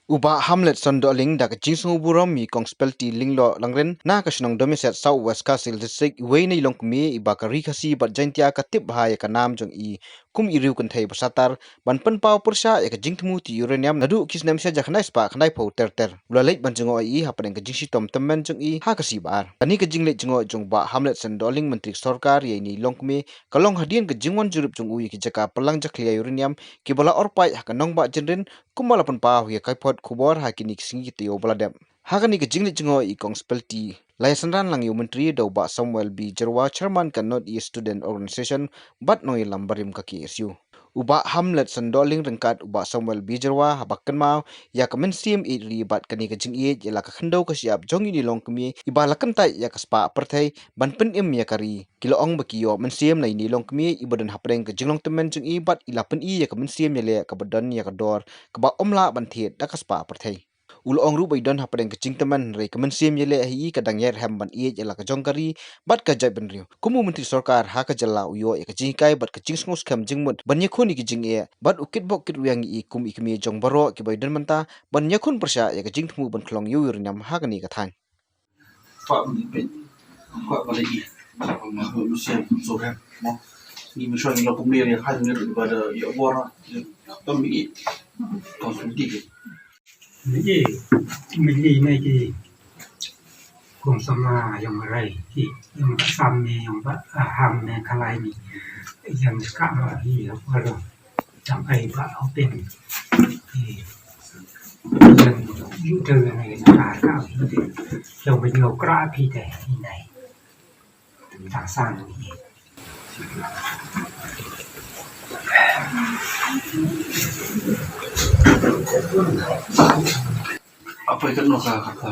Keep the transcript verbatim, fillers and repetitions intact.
U Bah Hamletson Dohling da ka jingsngewburom ïa i Kong Spelti Lyngdoh Langrin na ka shnong Domiaset, South West Khasi Hills District, iwei na i longkmie iba ka Ri Khasi bad Jaintia ka tip bha ïa ka nam jong i kum i riew kynthei ba satar ban pynpaw pyrshah ïa ka jingthmu ti uranium naduh ki snem shi hajar khyndai spah khyndaiphew ter ter. U la leit ban jngoh ïa i hapdeng ka jingshitom tymmen jong i ha ka C B R. Kane ka jingleit jngoh jong u Bah Hamletson Dohling, Myntri Sorkar ïa ine i longkmie, ka long hadien ka jingwan jurip jong u ïa ki jaka pynlang jakhlia uranium kiba la orpait ha ka nongbah Jynrin, kumba la pynpaw ïa ka kot khubor ha kine ki sngi ki taïew ba la dep. Ha kane ka jingleit jngoh ïa i Kong Spelti, la ïasynran lang ïa u Myntri da u Bah Samuel B Jyrwa, Chairman ka North East Student Organisation, bad nongïalam barim ka K S U. U Bah Hamletson Dohling ryngkat u Bah Samuel B Jyrwa haba kynmaw ïa ka mynsiem ïeit ri bad kane ka jingïeit ïa la ka khyndew ka shyiap jong ine i longkmie iba la kyntait ïa ka spah pyrthei ban pynim ïa ka ri, ki la ong ba ki ïoh mynsiem na ine i longkmie iba don hapdeng ka jinglong tymmen jong i bad i la pyni ïa ka mynsiem ïaleh kaba don ïa ka dor kaba ym lah ban thied da ka spah pyrthei. U la ong ruh ba i don hapdeng ka jingtymmen, hynrei ka mynsiem ïaleh ha i ka dang ïairhem ban ïeit ïa la ka jong ka ri bad ka jaitbynriew. Kum u Myntri Sorkar ha ka jylla, u ïoh ïa ka jinghikai bad ka jingsngewskhem jingmut ban ïakhun ïa ki jingeh, bad u kitbok kitrwiang ïa i kum i kmie jong baroh kiba i don mynta ban ïakhun pyrshah ïa ka jingthmu ban khlong ïa u uranium ha kane ka thaiñ. Miji, miji ne ki kum sama yang rai ki yang sam ne yang ba, ah, ham ne kalai ne yang ka ma hi ya ba lo tam ai ba hopin ki yang yu te ne ka ka hi de yang ba nyo kra pi de ni nai. Tang sang ni. Apa ikat no ka kata?